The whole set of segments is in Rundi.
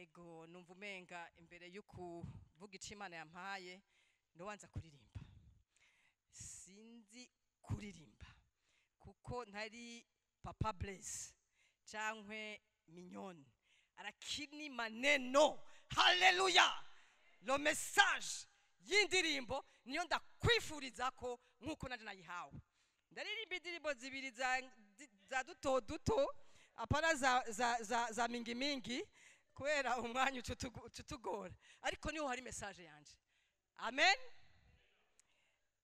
Ego, numva umenga imbere y'ukuvuga ico Imana yampaye nobanza kuririmba. Sinzi kuririmba kuko ntari Papa Blaise cankwe Mignone, arakini maneno. Haleluya! Le message y'indirimbo niyo ndakwifuriza ko nk'uko nanje nayihawe. Ndaririmba indirimbo zibiri za duto duto, apana za mingi mingi, kubera umwanya ututugora, ariko niho hari message yanje. Amen.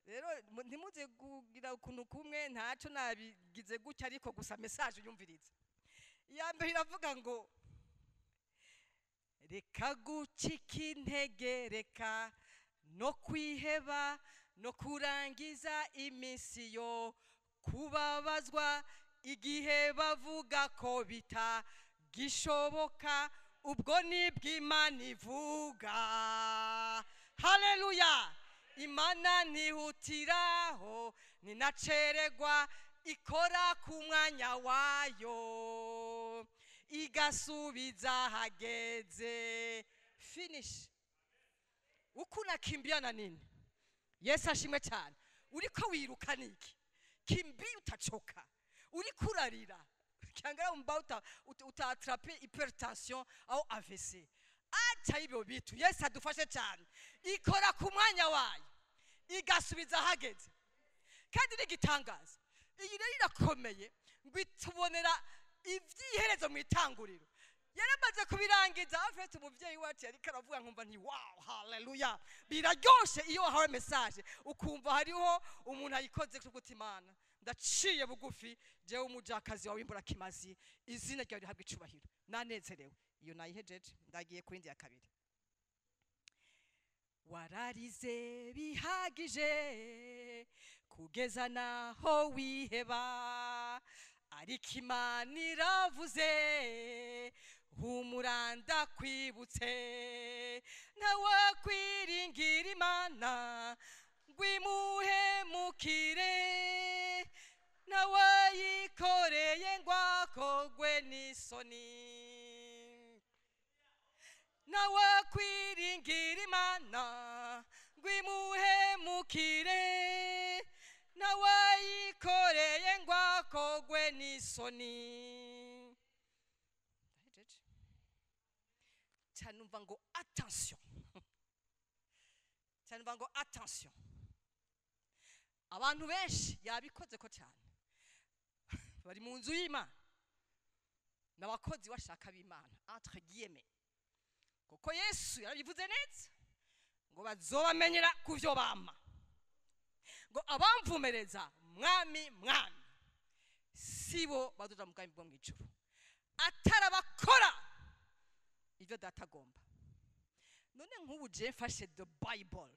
Rero ntimuze kugira ukuntu kumwe, ntaco nabigize gutya, ariko gusa message uyumvirize. Iya mbere iravuga ngo: "Reka gucika intege, reka no kwiheba, no kurangiza iminsi yo kubabazwa. Igihe bavuga ko bitagishoboka, ubwo nibwo Imana ivuga." Haleluya! Imana ntihutiraho, ninaceregwa, ikora ku mwanya wayo, igasubiza hageze. Finish. Uko unakimbia na nini? Yesu ashimwe cyane. Uriko wiruka niki? Kimbia, utachoka. Uriko urarira cyangwa umba uta attrape hypertension au AVC. Acha ibyo bitu. Yesu adufashe cyane. Ikora ku mwanya wayo, igasubiza hageze, kandi n'igitangaza. Iyi rero irakomeye, ngo itubonera iby'iherezo mu itanguriro, yaramaze kubirangiza. Afite umubyeyi wacu yariko aravuga, nkumva nti: "Wow, haleluya!" Biraryoshe iyo wahawe message ukumva hariho umuntu ayikoze kuguta. Imana, ndaciye bugufi jewe umujakazi wawe imburakimazi, izina ryawe rihabwa icubahiro. Nanezerewe. Iyo nayihejeje, ndagiye kuri ndi ya kabiri. Wararize bihagije kugeza naho wiheba, ariko Imana iravuze: "Humura, ndakwibutse." Ntawakwiringira Imana ngo imuhemukire, ntawayikoreye ngo akogwe n'isoni. Ntawakwiringira Imana ngo imuhemukire, ntawayikoreye ngo akogwe n'isoni. Ndahejeje cyane. Numva ngo attention cyane, numva ngo attention. Abantu benshi yabikoze ko cyane bari mu nzu y'Imana n'abakozi bashaka b'Imana, entre guillemets, kuko Yesu yarabivuze neza ngo bazobamenyera ku byo bama, ngo abamvumereza "Mwami, Mwami" sibo bazoja mu bwami bwo mw'ijuru, atarabakora ibyo Data agomba. None nk'ubu je mfashe the Bible,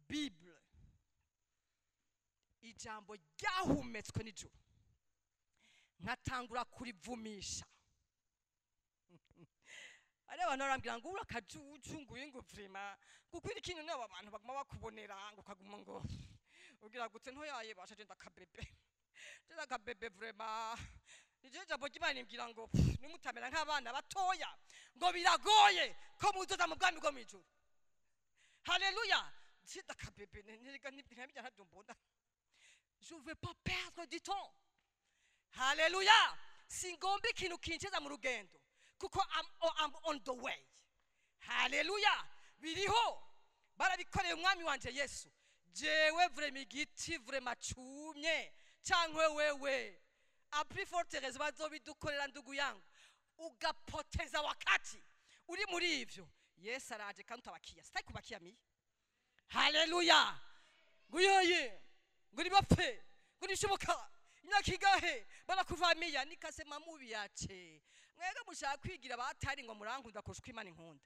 Bible, ijambo ryahumetswe n'ijuru, nkatangura kurivumisha, ari abantu barambwira ngo uri akajuju, ngo uyu, ngo vraiment, ngo kwira ikintu n'abo bantu baguma bakubonera, ngo ukaguma ngo ugira gute. Ntoyaye basha, je ndakabebe, je ndakabebe vraiment. Nije jambo ry'Imana imbwira ngo pff, nimutamera nk'abana batoya, ngo biragoye ko muzoza mu bwami bwo mw'ijuru. Haleluya! Je ndakabebe, ntirega ntabijya, ntabyo mbona. Je veux pas perdre du temps. Haleluya! Singomba ikintu kinjiza mu rugendo, kuko I'm on the way. Haleluya! Biriho, barabikoreye Umwami wanje Yesu. Jewe vraiment igiti vraiment cumye cankwe wewe, à plus forte raison bazobidukorera. Ndugu yangu, ugapoteza wakati uri muri ivyo. Yesu araje kandi utabakia. Sitaki kubakia miye. Haleluya! Nguyoye ngo nibapfe, ngo nishoboka imyaka igahe barakuvamiya. Nikasema mubiyace mwebwe mushaka kwigira batari ngo murankunda kurusha uko Imana inkunda.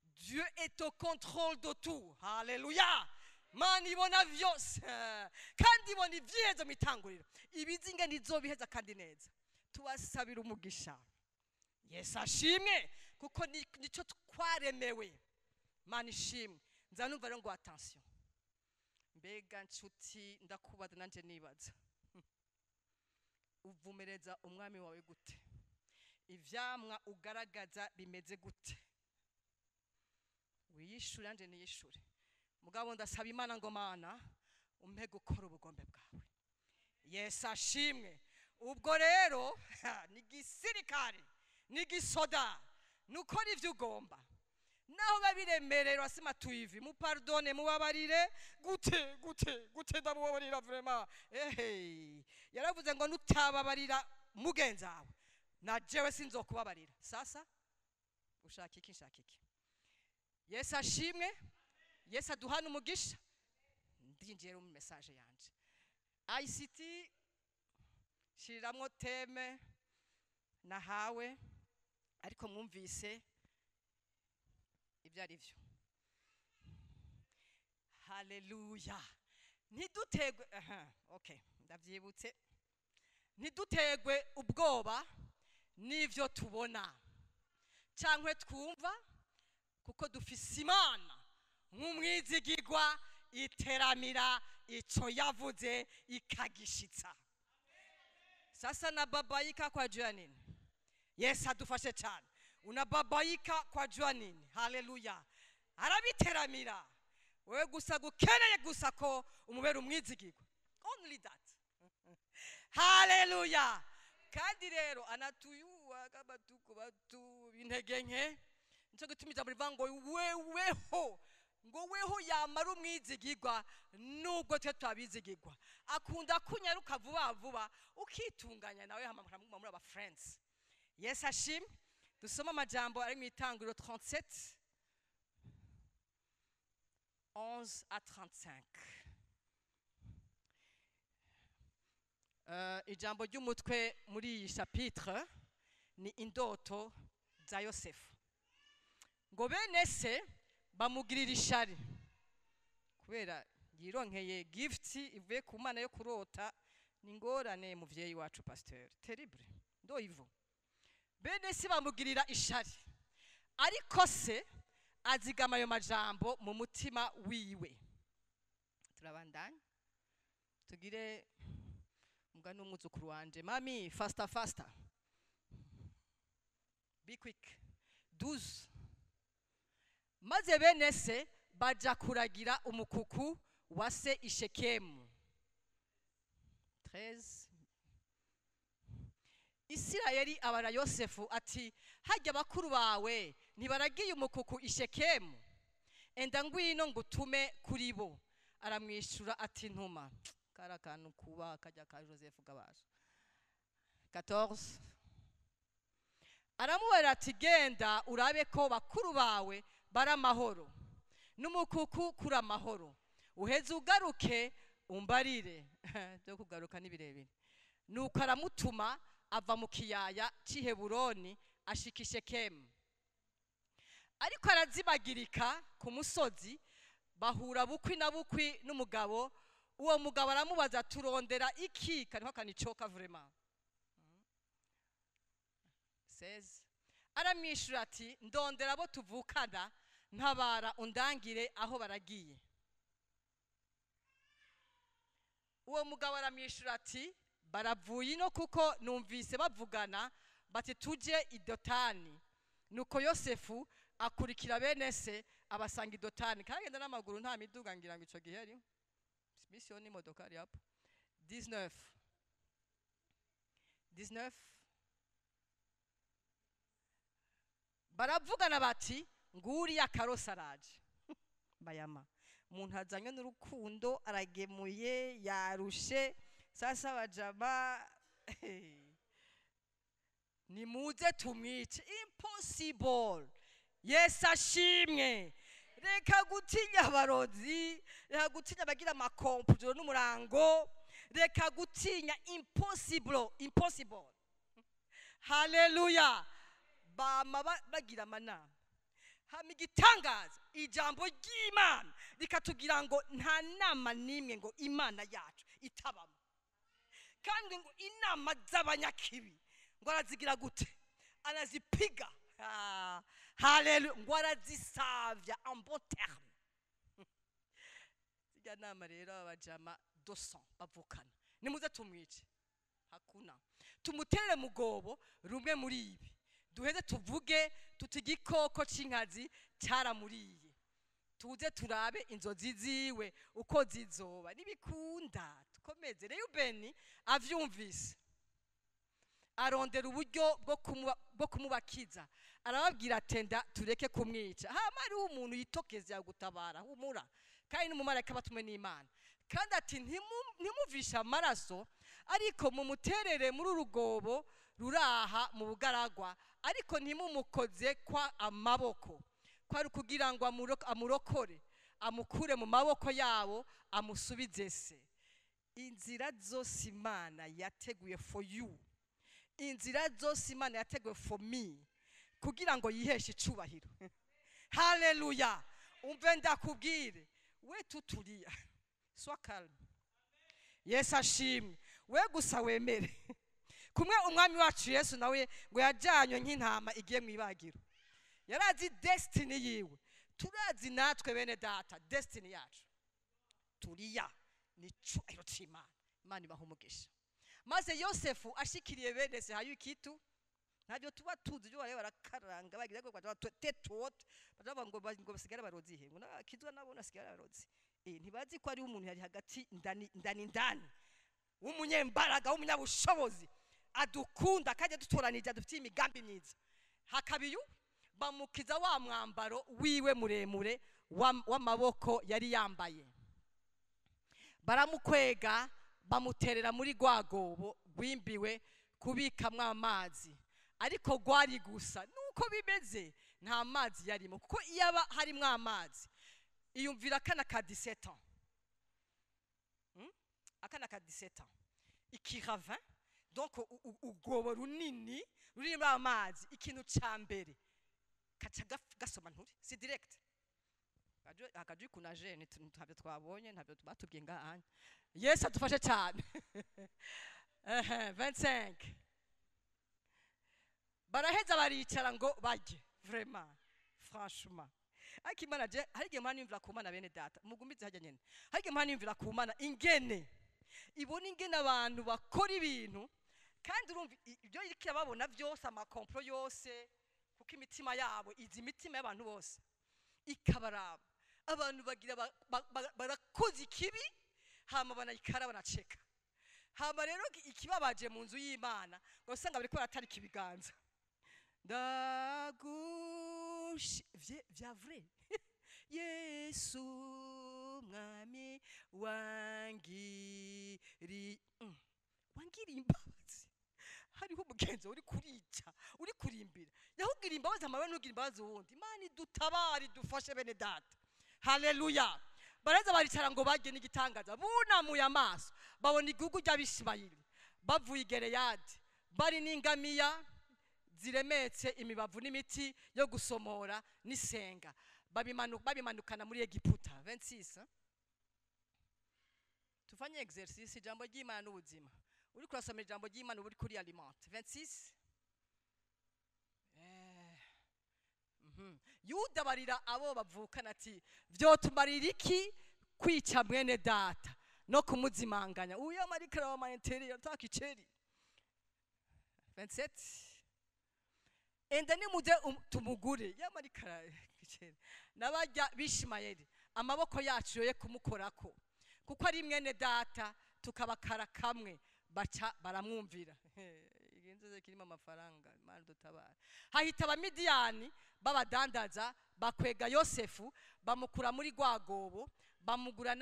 Dieu est au contrôle de tout. Haleluya! Mana ibona vyose, kandi ibona ivyihezo mw'itanguriro, ibizi ingene izobiheza kandi neza. Tubasabira umugisha. Yesu ashimwe, kuko nico twaremewe. Mana ishimwe. Nza numva rero ngo attention. Mbega nshuti, ndakubaza nanje nibaza: uvumereza Umwami wawe gute? Ivyamwa ugaragaza bimeze gute? Wiyishure, anje niyishure. Mugabo ndasaba Imana ngo: "Mana, umpe gukora ubugombe bwawe." Yesu ashimwe. Ubwo rero ni gisirikare, ni gisoda, nukora ivyo ugomba naho biba biremerera. Wasema tuivi mupardonne, mubabarire. Gute, gute, gute ndamubabarira? Vraiment, ehe, yaravuze ngo nutababarira mugenzi wawe, na jewe sinzokubabarira. Sasa ushaka iki? Nshaka iki? Yesu ashimwe. Yesu aduhana umugisha. Ndinjiye mu message yanje. ICT, shiriramwo thème nahawe, ariko mwumvise ibyo ari byo. Haleluya. Ntidutegwe, aha, okay, ndabyibutse. Ntidutegwe ubwoba n'ivyo tubona cyangwa twumva, kuko dufise Imana nk'umwizigirwa, iteramira ico yavuze ikagishitsa. Sasa nababaika kwa juu ya nini? Yesu adufashe cyane. Unababaika kwa juu ya nini? Haleluya. Arabiteramira. Wewe gusa gukeneye gusa ko umubera umwizigirwa, only that. Haleluya. Kandi rero anatuyua kama tuko batu intege nke. Nico gituma ijambo rivuga ngo weweho, ngo weho yamara umwizigirwa nubwo twe twabizigirwa. Akunda kunyaruka vuba vuba, ukitunganya nawe, hama mukamuguma muri aba friends. Yesu ashimwe. Dusoma amajambo ari mu Itanguriro 37, 11 à 35. Ijambo ry'umutwe muri iyi chapitre ni indoto za Yosefu. Ngo bene se bamugirira ishari kubera yironkeye gift ivuye ku Mana yo kurota. Ni ingorane, muvyeyi wacu pasteur, terrible ndo hivyo. Bene se bamugirira ishari, ariko se azigama ayo majambo mu mutima wiwe. Turabandanya, tugire mugani w'umwuzukuru wanje: "Mami, faster, faster, be quick." 12. Maze bene se baja kuragira umukuku wa se i Shekemu. 13. Isirayeli abara Yosefu ati: "Hajya bakuru bawe ntibaragiye umukuku i Shekemu? Enda ngwino ngutume kuri bo." Aramwishyura ati: "Ntuma." Kari akantu kuba kajya ka Joseph gabasha. 14. Aramubwira ati: "Genda urabe ko bakuru bawe bari amahoro, n'umukuku kuri amahoro, uheze ugaruke umbarire." Byo kugaruka ni birebire. Nuko aramutuma, ava mu kiyaya cy'i Heburoni, ashika i Shekemu. Ariko arazibagirika ku musozi, bahura bukwi na bukwi n'umugabo. Uwo mugabo aramubaza: "Turondera iki?" Kariho akanicoka vraiment. 16. Aramwishyura ati: "Ndondera abo tuvukana, ntabara undangire aho baragiye." Uwo mugabo aramwishyura ati: "Baravuye ino, kuko numvise bavugana bati: 'Tujye i Dotani.'" Nuko Yosefu akurikira bene se, abasanga i Dotani. Karagenda n'amaguru, nta miduga ngira ngo ico gihe ariho mission n'imodoka ari hapo. 19, 19. Baravugana bati: "Nguriya karosa araje." Bayama umuntu azanywe n'urukundo, aragemuye, yarushe. Sasa bajama: "Nimuze tumwice." Impossible. Yesu ashimwe. Reka gutinya abarozi, reka gutinya abagira amakomputero n'umurango, reka gutinya. Impossible, impossible. Haleluya. Bama bagira amanama, hama igitangaza, ijambo ry'Imana rikatubwira ngo nta nama n'imwe ngo Imana yacu itabamo, kandi ngo inama z'abanyakibi ngo arazigira gute? Arazipiga. Ah, haleluya. Ngo arazisavya, en bon terme. Zirya nama rero, abajama dosan bavukana: "Nimuze tumwice, hakuna tumutere mugobo rumwe muri ibi." Duheze tuvuge tuti igikoko c'inkazi cyaramuriye, tuze turabe inzozi ziwe uko zizoba. Nibikunda tukomeze. Reyubeni avyumvise arondera uburyo bwo kumubakiza, arababwira atenda tureke kumwica. Hama hariho umuntu yitokeza yagutabara, humura, kandi n'umumarayika batumwe n'Imana. Kandi ati ntimuvishe amaraso, ariko mumuterere muri urugobo ruraha mu bugaragwa, ariko ntimumukoze kwa amaboko, kwari kugira ngo amurokore, amukure mu maboko yabo, amusubize se. Inzira zose Imana yateguye for you, inzira zose Imana yateguye for me, kugira ngo yiheshe icubahiro. Haleluya! Umve ndakubwire, we tutulia, sois calme. Yesu ashimwe. We gusa wemere kumwe umwami wacu Yesu nawe ngo yajyanywe nk'intama igiye mu ibagiro, yarazi destiny yiwe. Turazi natwe bene data destiny yacu, turiya ni icubahiro c'Imana. Imana ibaha umugisha. Maze Yosefu ashikiriye bene se hayo ikitu ntabyo tuba tuzi, ibyo bareba barakaranga bagira ngo tetot bavuga ngo basigare barozi he, ngo nakizwa nabo nasigare barozi. Ntibazi ko ari umuntu yari hagati ndani ndani ndani w'umunyembaraga, w'umunyabushobozi, adukunda kandi adutoranije, adufitiye imigambi myiza. Hakabiyu bamukiza wa mwambaro wiwe muremure w'amaboko yari yambaye, baramukwega bamuterera muri rwagobo rwimbiwe kubikamwo amazi, ariko rwari gusa nuko bimeze nta mazi yarimo, kuko iyo aba harimo amazi iyumvira akana ka 17 ans, akana ka 17 ans ikiravin, donc ugobo runini rurimo amazi, ikintu ca mbere kaca gasoma nturi si direct akajwi kunaje ntabyo twabonye, ntabyo batubwiye ngaha. Yesu adufashe cyane. 25 baraheza baricara ngo barye. Vraiment, franchement, ariko Imana je hari igihe mpora niyumvira ku Mana, bene data mugumize hajya nyene, hari igihe mpora niyumvira ku Mana ingene ibona ingene abantu bakora ibintu, kandi urumva ibyo iriko irababona byose, amakomplo yose, kuko imitima yabo izi imitima y'abantu bose ikabaraba. Abantu bagira barakoze ikibi, hama banayikara banaceka. Hama rero ikibabaje mu nzu y'Imana ngo usanga bariko baratarika ibiganza ndagushi vya vrai. Yesu mwami wangiri imbabazi. Hariho umugenzo uri kurica uri kurimbira yahugira imbabazi amawe nugira imbabazi wundi. Imana idutabare, idufashe bene data. Haleluya! Bareza baricara ngo barye, n'igitangaza bunamuye amaso babona igihugu ry'Abishimayeli bavuye i Geleyadi, bari n'ingamiya ziremetse imibavu n'imiti yo gusomora n'isenga, babimanukana muri Egiputa. 26 tufanye exercice, ijambo ry'Imana n'ubuzima. Uri kurasoma ijambo ry'Imana uri kuri alimente. 26 Yuda barira abo bavukana ati vyotumarira iki kwica mwene data no kumuzimanganya? Uyo amarikara wa mayenteri ataka iceri. 27 enda nimuze tumugure yamarikara iceri nabajya Bishimayeli, amaboko yacu yoye kumukorako, kuko ari mwene data, tukabakara kamwe. Baca baramwumvira. Igenzo kirimo amafaranga, Imana dutabara. Hahita Abamidiyani babadandaza bakwega Yosefu, bamukura muri rwagobo, bamugura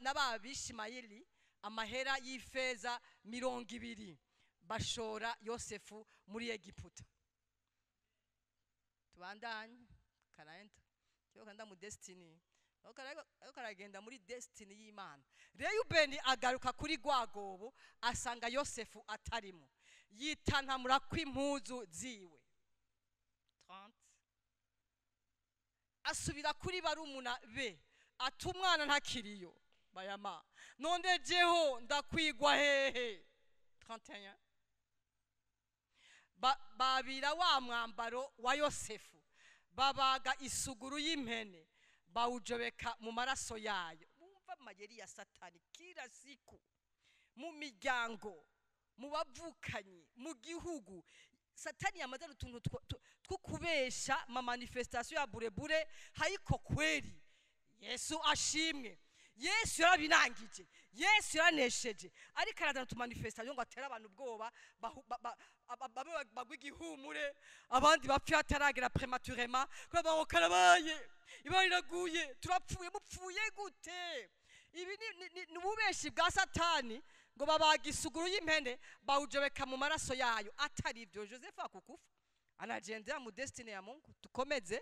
n'Abishimayeli amahera y'ifeza 20, bashora Yosefu muri Egiputa. Tubandanye karaenda cyo kanda mu destiny, ariko karagenda muri destiny y'Imana. Reyubeni agaruka kuri rwagobo asanga Yosefu atarimo, yitantamura kw'impuzu ziwe. 30 asubira kuri barumuna be ati umwana ntakiriyo, bayama none jeho ndakwigwa hehe? 31 babira wa mwambaro wa Yosefu, babaga isuguru y'impene, bawujobeka mu maraso yayo. Bumva amayeri ya Satani kila siku mu miryango, mu bavukanyi, mu gihugu. Satani yamazana utuntu two kubesha ma manifestation ya burebure. Haiko kweli. Yesu ashimwe. Yesu yarabinangije, Yesu yaranesheje, ariko arazana utu manifestation ngo atere abantu ubwoba, bamwe bagwa igihumure, abandi bapfe hataragera prématurément, kubera ngo karabaye, ibara riraguye, turapfuye. Mupfuye gute? Ibi ni ububeshi bwa Satani, ngo babaga isuguru y'impene bawujobeka mu maraso yayo. Atari ibyo, Joseph akukufa anagendera mu destinée ya Mungu. Tukomeze.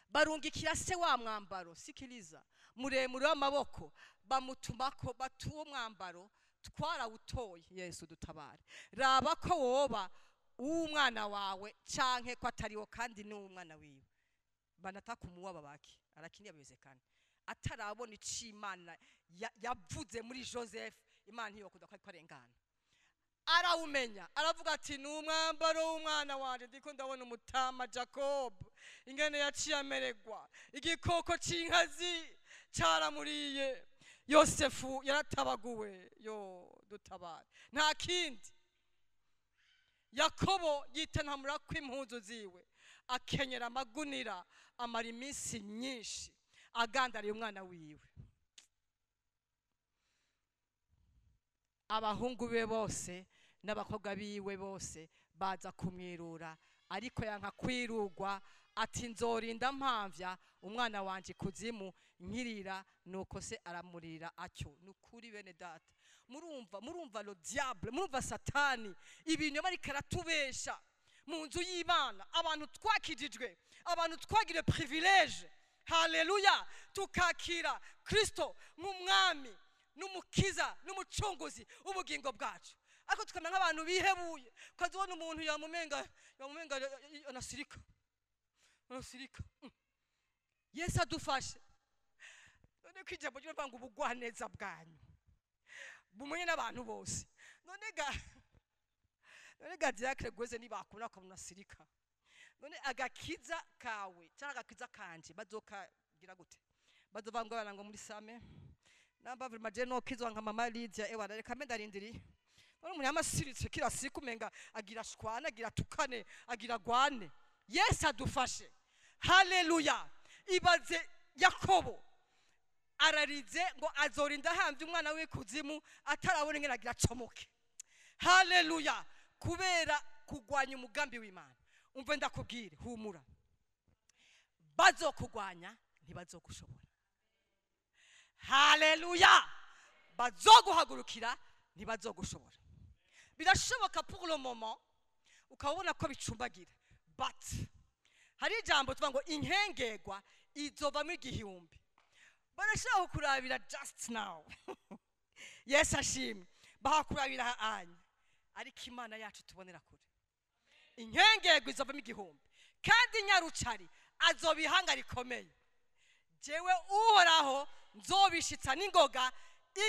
Barungikira se wa mwambaro, sikiliza, muremure w'amaboko, bamutumako batuwo mwambaro twarawutoye. Yesu dutabare. Raba ko woba uw'umwana wawe canke ko atariwo, kandi ni uw'umwana wiwe. Banataka kumuua babake, lakini habiwezekani. Atarabona ico Imana yavuze muri Joseph, Imana ntiyokunda ko ariko arengana. Arawumenya, aravuga ati: "Ni umwambaro w'umwana wanje. Ndiko ndabona umutama Jacob ingene yaciye amererwa, igikoko c'inkazi caramuriye, Yosefu yaratabaguwe." Yo dutabare, nta kindi. Yakobo yitanhamura kw'impuzu ziwe, akenyera amagunira, amara iminsi myinshi agandariye umwana wiwe. Abahungu be bose n'abakobwa biwe bose baza kumwirura, ariko yanka kwirugwa, ati: "Nzorinda mpamvya umwana wanje kuzimu nkirira." Nuko se aramurira atyo. Nukuri bene data, murumva le diable, murumva Satani ibinyoma ariko aratubesha mu nzu y'Imana. Abantu twakijijwe, abantu twagire privilège, haleluya, tukakira Kristo nk'umwami n'umukiza n'umucunguzi w'ubugingo bwacu, ariko tukamera nk'abantu bihebuye. Ukazibona umuntu yamumenga anasirika anasirika. Yesu adufashe. None ko ijambo ry'Imana ngo ubugwaneza bwanyu bumenye n'abantu bose, none ga diacre gweze nibakubona ukamunasirika, none agakiza kawe cyangwa agakiza kanje bazokagira gute? Bazova ngo bana ngo muri same namba vraiment je no kizwa nka mama Lydia. Ewa, reka mbe ndarindiriye. None umuntu yamasiritse kila siku, umenga agira shwana, agira tukane, agira gwane. Yesu adufashe, haleluya. Ibaze Yakobo ararize ngo azorinda ahambye umwana w'ikuzimu atarabona ingene agira acomoke, haleluya, kubera kugwanya umugambi w'Imana. Umve ndakubwire, humura, bazokugwanya ntibazogushobora, haleluya. Bazoguhagurukira ntibazogushobora. Birashoboka pour le moment ukabona ko bicumbagira, but hari ijambo tuvuga ngo inkengerwa izovamo igihumbi. Barashaka kukurabira just now, Yesu ashimwe, bahakurabira anya, ariko Imana yacu tubonera kure. Inkengerwa izovamo igihumbi, kandi nyarucari azoba ihanga rikomeye. Jewe Uhoraho nzobishitsa n'ingoga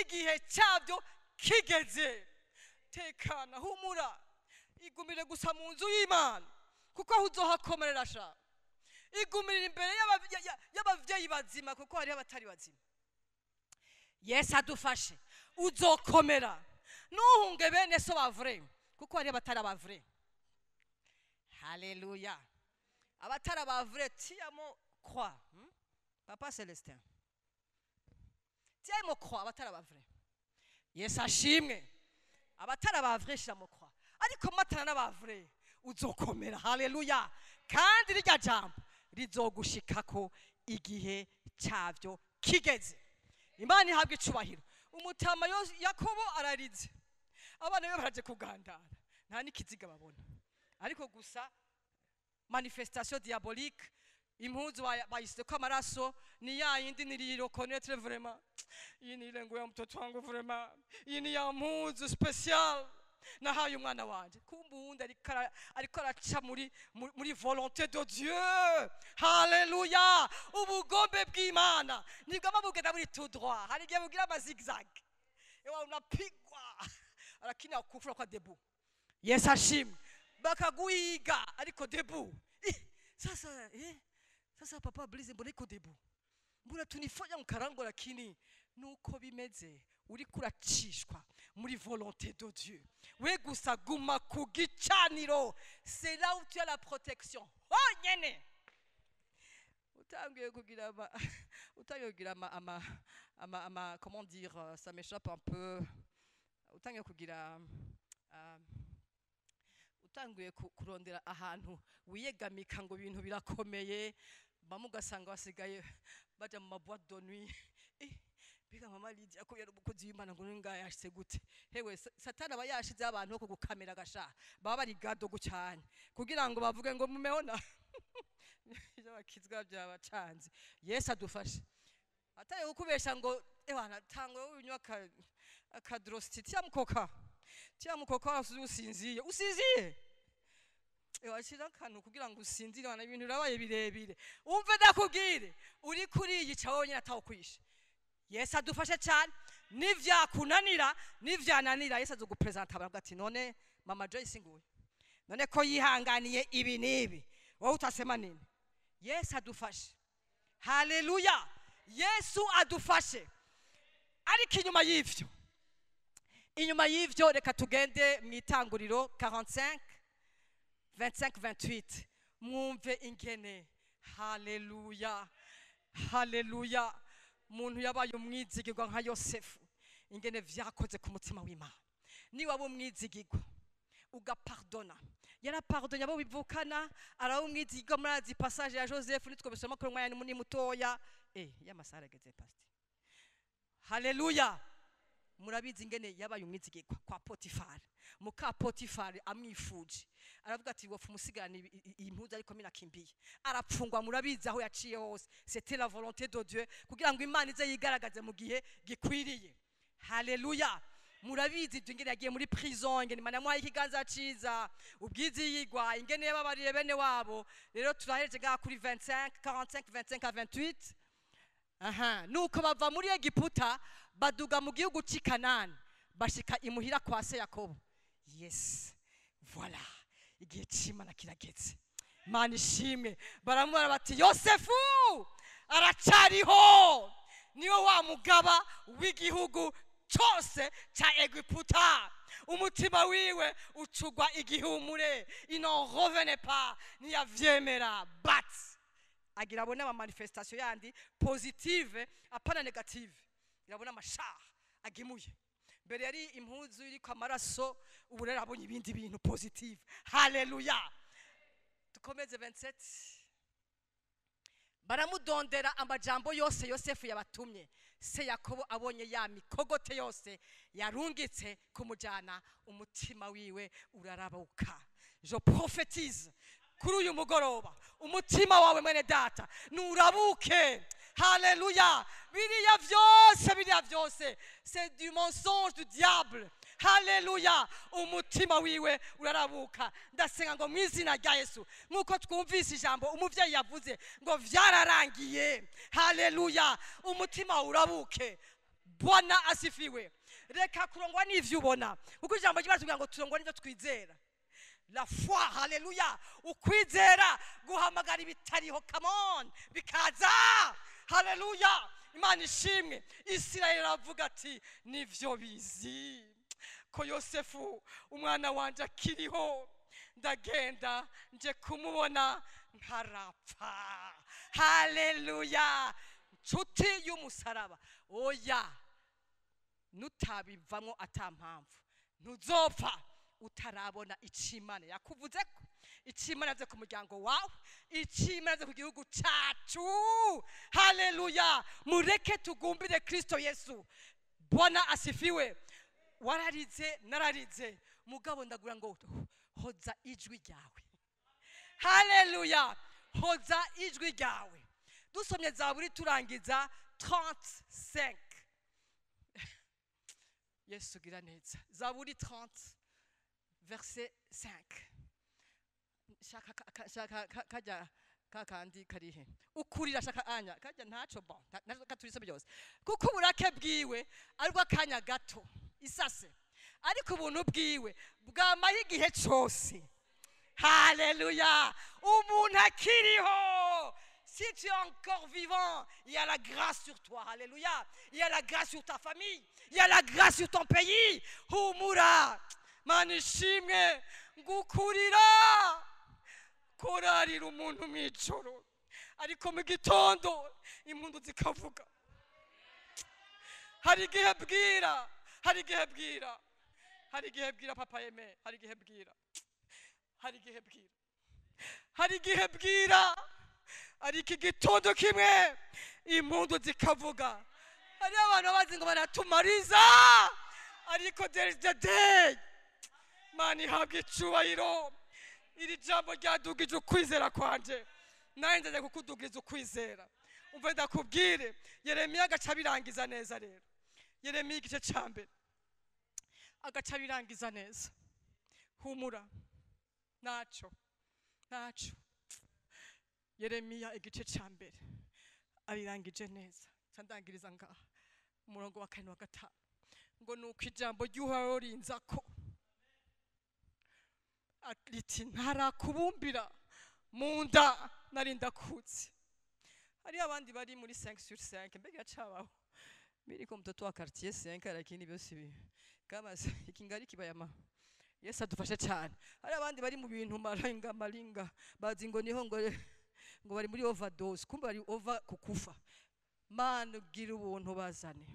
igihe cyabyo kigeze. Tekana, humura, igumire gusa mu nzu y'Imana, kuko aho uzohakomerera sha. Igumire imbere y'abavyeyi bazima, kuko hariho abatari bazima. Yesu adufashe. Uzokomera, ntuhunge bene so ba vrai, kuko hariho abatari aba vrai, haleluya. Abatari aba vrai, tiyamo croix, Papa Celestin, tiyamo croix abatari aba vrai. Yesu ashimwe. Abatari aba vrai, shiramo croix, ariko matana n'aba vrai uzokomera, haleluya. Kandi rirya jambo rizogushikako igihe cyabyo kigeze. Imana ihabwa icubahiro. Umutama Yakobo ararize, abana be baraje kugandara, nta n'ikiziga babona, ariko gusa manifestation diabolique, impuzu bayiseko amaraso, ni ya yindi nirireconnaître vraiment. Iyi ni ile nguo ya mtoto wangu vraiment, iyi ni ya mpuzu spécial nahaye umwana wanje. Kumbe uwundi ariko araca muri volonté de Dieu, haleluya. Ubugombe bw'Imana nibwo bugenda muri tout droit, hari igihe bugira ama zigzag. Ewa, unapigwa lakini akufura kwa debout. Yesu ashimwe. Bakaguhiga ariko debout. Ih, sasa sasa papa Blaise, mbona iko debout, mbona tunifanya mkarango, lakini nuko bimeze. Uriko uracishwa muri volonté de Dieu. We gusa guma ku gicaniro, c'est là où tu as la protection honyene. Utangiye kugira ama, comment dire, ça m'échappe un peu, utangiye kugira utanguye kurondera ahantu wiyegamika ngo ibintu birakomeye, bamwe ugasanga basigaye baja mu ma boîte de nuit. Mbega mama Lydia ko yari umukozi w'Imana, ngo ngaha yashitse gute? Hewe, Satani aba yashizeho abantu bo kugukamera gasha, baba bari gadogo cyane kugira ngo bavuge ngo mumeona ibyo bakizwa byabacanze. Yesu adufashe. Ataye kukubesha ngo ewana tangwe unywa akadrosti tiamukoka tiamukoka, usinziye usinziye, washira akantu kugira ngo usinzire wana, ibintu birabaye birebire. Umve ndakubwire, uri kuriyica wowe nyine atawukwishe. Yesu adufashe cyane. Nivyakunanira, nivyananira, Yesu azogupresenta, baravuga ati: "None mama Joyce nguyu, none ko yihanganiye ibi n'ibi, wowe utasema nini?" Yesu adufashe. Haleluya, Yesu adufashe. Ariko inyuma y'ivyo, reka tugende mu Itanguriro 45 25 28, mwumve ingene. Haleluya, haleluya. Umuntu yabaye umwizigirwa nka Yosefu, ingene vyakoze ku mutima w'Imana. Niba waba umwizigirwa ugapardona, yarapardonye abo bivukana, araba umwizigirwa. Murazi passage ya Joseph, nitwo bisoma ko umwanya ni mutoya. Y'amasaha arageze, pastor. Haleluya. Murabizi ingene yabaye umwizigirwa kwa Potifari. Muka Potifari amwifuje, aravuga ati: "Wofu umusigarana iyi mpuzu," ariko minakimbiye arapfungwa. Murabizi aho yaciye hose. C'était la volonté de Dieu kugira ngo Imana ize yigaragaze mu gihe gikwiriye. Haleluya. Murabizi ibyo, ingene yagiye muri prison, ingene Imana yamuhaye ikiganza ciza, ubwiziyigwa, ingene yababariye bene wabo. Rero turahereje ngaha kuri 25 45 25 à 28. Aha nuko bava muri Egiputa, baduga mu gihugu cy'i Kanani, bashika imuhira kwa se Yakobo. Yes, voilà, igihe cy'Imana kirageze. Imana ishimwe. Baramubara bati: "Yosefu aracariho, niwe wa mugaba w'igihugu cyose cya Egiputa." Umutima wiwe ucugwa igihumure. Il n'en revenait pas, ntiyavyemera. But agira abone ama manifestation yandi positive, apana negative. Irabona amashaha agemuye, mbere yari impuzu iriko amaraso, ubu rero abonye ibindi bintu positive. Haleluya. Dukomeze 27. Baramudondera amajambo yose Yosefu yabatumye. Se Yakobo abonye ya mikogote yose yarungitse kumujyana, umutima wiwe urarabuka. Je prophétise kuri uyu mugoroba, umutima wawe mwene data nurabuke. Haleluya. Biriya byose, biriya byose, c'est du mensonge du diable. Haleluya. Umutima wiwe urarabuka. Ndasenga ngo mu izina rya Yesu, nk'uko twumvise ijambo umuvyeyi yavuze ngo vyararangiye, haleluya, umutima urabuke. Bwana asifiwe. Reka kurongwa n'ivyo ubona, kuko ijambo ry'Imana tubwira ngo turongwa n'ivyo twizera, la foi. Haleluya. Ukwizera guhamagara ibitariho, come on, bikaza. Haleluya, Imana ishimwe. Isirayeli aravuga ati: "Nivyo bizi ko Yosefu umwana wanje akiriho, ndagenda nje kumubona nkarapfa." Haleluya. Nshuti y'umusaraba, oya, nutabivamo ata mpamvu, ntuzopfa utarabona icyo Imana yakuvuze, ko icyo Imana yavuze ku muryango wawe, icyo Imana yavuze ku gihugu cyacu. Haleluya. Mureke tugumbire Kristo Yesu. Bwana asifiwe. Wararize, nararize, mugabo ndagura ngo hoza ijwi ryawe. Haleluya, hoza ijwi ryawe. Dusomye Zaburi, turangiza 35. Yesu gira neza. Zaburi 30 verset 5. Shaka shaka kajya kakandi karihe ukurira, shaka anya kajya ntaco bon katurise byose, kuko uburake bwiwe aribwo akanya gato isase, ariko ubuntu bwiwe bwamaho igihe cyose. Haleluya. Umuntu akiriho, Si tu es encore vivant, il y a la grâce sur toi. Alléluia. Il y a la grâce sur ta famille. Il y a la grâce sur ton pays. Humura. Manishimwe ngukurira. Korarira umuntu mw'ijoro. Ariko mu gitondo impundu zikavuga. Hari igihe bwira, hari igihe bwira. Hari igihe bwira papa yeme, hari igihe bwira. Hari igihe bwira. Hari igihe bwira. Ariko igitondo kimwe impundu zikavuga. Hari abantu bazi ngo baratumariza, ariko there is the day. Mana ihabwa icubahiro. Iri jambo ryadugije ukwizera kwanje, nanjye nzaza kukudugiza ukwizera. Umve ndakubwire, Yeremiya agaca abirangiza neza. Rero Yeremiya igice ca mbere agaca abirangiza neza. Humura, naco naco. Yeremiya igice ca mbere abirangije neza. Nca ndangiriza ngaha umurongo wa kane wa gatanu, ngo nuko ijambo ry'Uhoraho rinzako riti: "Ntarakubumbira mu nda nari ndakutse." Hariho abandi bari muri 5 sur 5. Mbega cabaho miriko mtoto wa quartier 5, lakini byose ibi kama ikingari kibayama. Yesu adufashe cyane. Hari abandi bari mu bintu maringa maringa, bazi ngo niho ngo bari muri overdose, kumbe bari over kukufa. Mana ugira ubuntu bazane.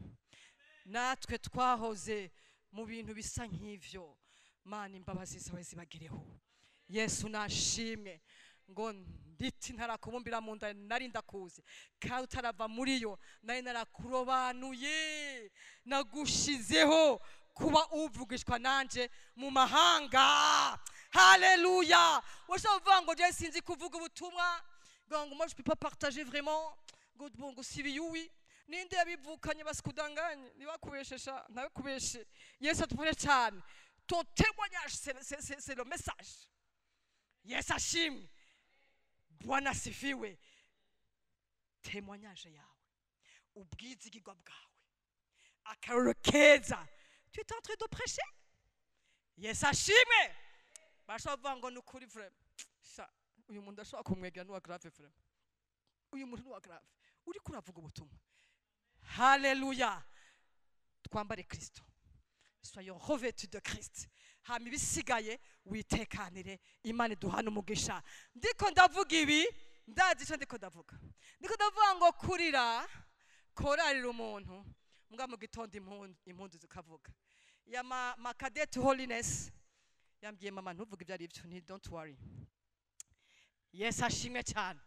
Natwe twahoze mu bintu bisa nk'ivyo. Mana, imbabazi zawe zibagireho. Yesu nashimwe. Ngo nditi: "Ntarakubumbira mu nda nari ndakuzi, kandi utarava muri yo nari narakurobanuye, nagushizeho kuba uvugishwa nanje mu mahanga." Haleluya! Washobora kuvuga ngo je sinzi kuvuga ubutumwa, ngo moi je peux pas partager vraiment, ngo bon, ngo sibiyuwi. Ninde yabivukanye? Basikudanganye, ntibakubeshesha, ntabikubeshe. Yesu adufashe cyane. Ton témoignage, c'est le message. Yesu ashimwe. Bwana asifiwe. Témoignage yawe, ubwizigirwa bwawe, akarorero keza, tu es en train de prêcher. Yesu ashimwe. Bashobora kuvuga ngo ni ukuri, vraiment sha, uyu muntu ashobora kumwegera n'uwa grave. Vraiment, uyu muntu n'uwa grave, uriko uravuga ubutumwa. Haleluya! Twambare Kristo, soyons revêtus de Christ, hama ibisigaye witekanire. Imana iduhane umugisha. Ndiko ndavuga ibi, ndazi icyo ndiko ndavuga. Ndiko ndavuga ngo kurira korarira umuntu mbwa, mu gitondo impundu zikavuga. Ya ma cadette Holiness yambwiye: "Mama, ntuvuge ibyo ari byo." Ni don't worry. Yesu ashimwe cyane.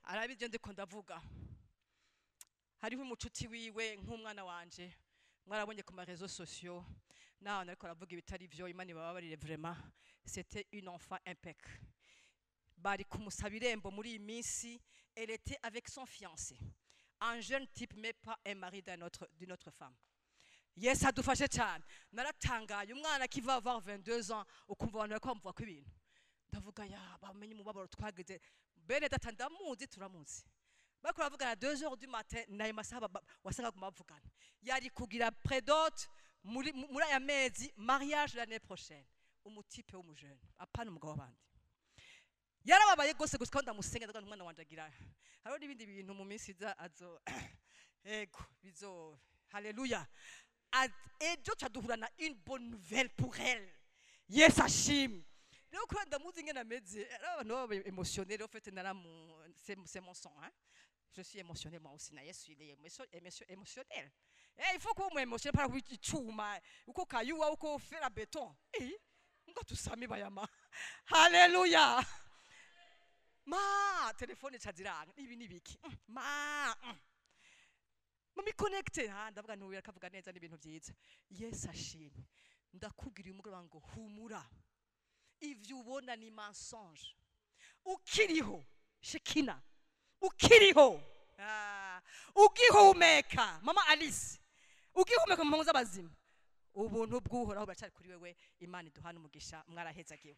Arabi ibyo ndiko ndavuga. Hariho umucuti wiwe nk'umwana wanje, mwarabonye ku ma réseaux sociaux naho ariko aravuga ibitari byo. Imana ibababarire. Vraiment, c'était une enfant impec. Bari kumusaba irembo muri iyi minsi. Elle était avec son fiancé, un jeune type, mais pas un mari d'un autre d'une autre femme. Yesu adufashe cyane. Naratangaye, umwana qui va avoir 22 ans, ukumva abantu bariko bamuvuga ko ibintu. Ndavuga ya bamenye umubabaro twagize. Bene data ndamuzi, turamuzi. Bariko baravugana 2 heures du matin, nayo masaha wasanga baguma bavugana. Yari kugira prédot muri aya mezi, mariage l'année prochaine. Umu type w'umu jeune, apana umugabo w'abandi. Yarababaye gose gusa ndamusenga, ndavuga umwana wanje agira hariho n'ibindi bintu mu minsi iza azo ego bizo. Haleluya! Ejo caduhura na une bonne nouvelle pour elle. Yesu ashimwe. Rero kubera ndamuzi ingene ameze, ari abantu baba émotionnel. Au fait, naramu c'est mon sang, hein. Je suis émotionnel moi aussi. Na Yesu, il est émotionnel. Eh, il faut ko umu émotionnel para icuma uko kayuwa uko fer à béton. Eh, ngo tusame bayama. Haleluya! Ma telefone ca ziranga, ibi nibiki? Ma mami connecté. Ha, ndavuga ntuye akavuga neza n'ibintu byiza. Yesu ashimwe. Ndakubwira uyu mugoroba ngo humura, ivyo ubona ni mensonge. Ukiriho Shekina, ukiriho, ugihumeka mama Alice, ugihumeka mu mpungu z'abazima, ubuntu bw'Uhoraho buracari kuri wewe. Imana iduhana umugisha. Mwarahezagiwe.